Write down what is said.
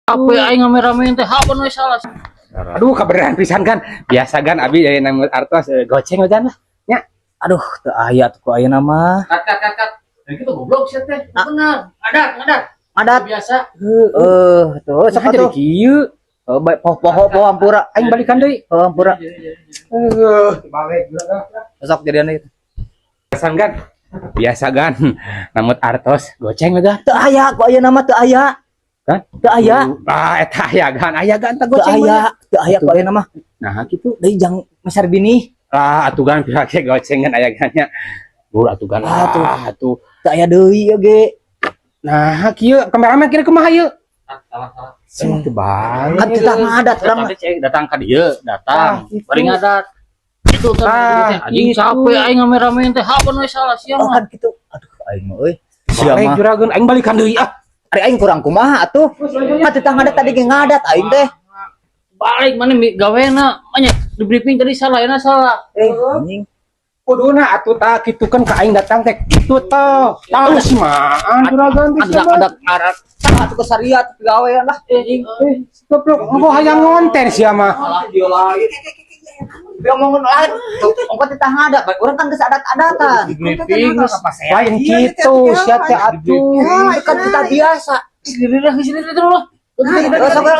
Apa aing rame-ramein teh hapan we salah. Aduh, kabeneran pisan kan. Biasa kan abi dari nambut artos goceng aja lah. Nya. Aduh, teu aya tuh ku ayeuna mah. Kat kat kat kat. Dan gitu goblok sih teh. Benar. Adat, adat. Adat. Biasa. Eh, tuh Sok sok jadi atuh. kieu. Oh, baik poho poho poho hampura. Aing balikan deui. Poho hampura. Balik. Sok jadian itu. Biasa kan. Biasa kan. Nambut artos goceng aja. Teu aya ku ayeuna mah teu aya. Kan? Teu aya. Ah, eta aya gan, aya gan teh Teu goceng. aya, teu aya ku ayeuna mah. Nah, gitu. Deui jang meser bini. Ah, atuh gan pihak goceng kan aya gannya. Bur atuh gan. Ah, tuh. Ah, atuh. Teu aya deui oge. Nah, kieu kameramen kira kumaha ieu? Ah, salah salah. Sing teu balik. Kan kita ngadat urang mah. Tadi cek datang ka dieu, datang. Ah, gitu. Bari ngadat. Itu kan Ah, anjing gitu. Capek aing rame-ramein teh hapan we salah sia Oh, mah. kan gitu. Aduh, aing mah euy. Sia Balik mah. Juragan, aing balikan deui ah. Ari aing kurang kumaha atuh? Kan titah ngadat tadi ge ngadat aing teh. Balik mana gawena, banyak di briefing tadi salah, enak salah. Eh, anjing. Kuduna atuh tah kitu kan ka aing datang teh kitu tah. Tahu sih mah juragan teh Ada ada ngarat. Tah atuh kesariat gawean lah. Anjing. Goblok, engko hayang ngonten sia mah. Dia lain. Dia ngomongin lain. Ongko titah ngadat, baik urang kan geus adat-adatan. Di briefing Lain kitu sia teh atuh. Itu kan kita biasa. Sini dah, sini dulu. Terus sok lah.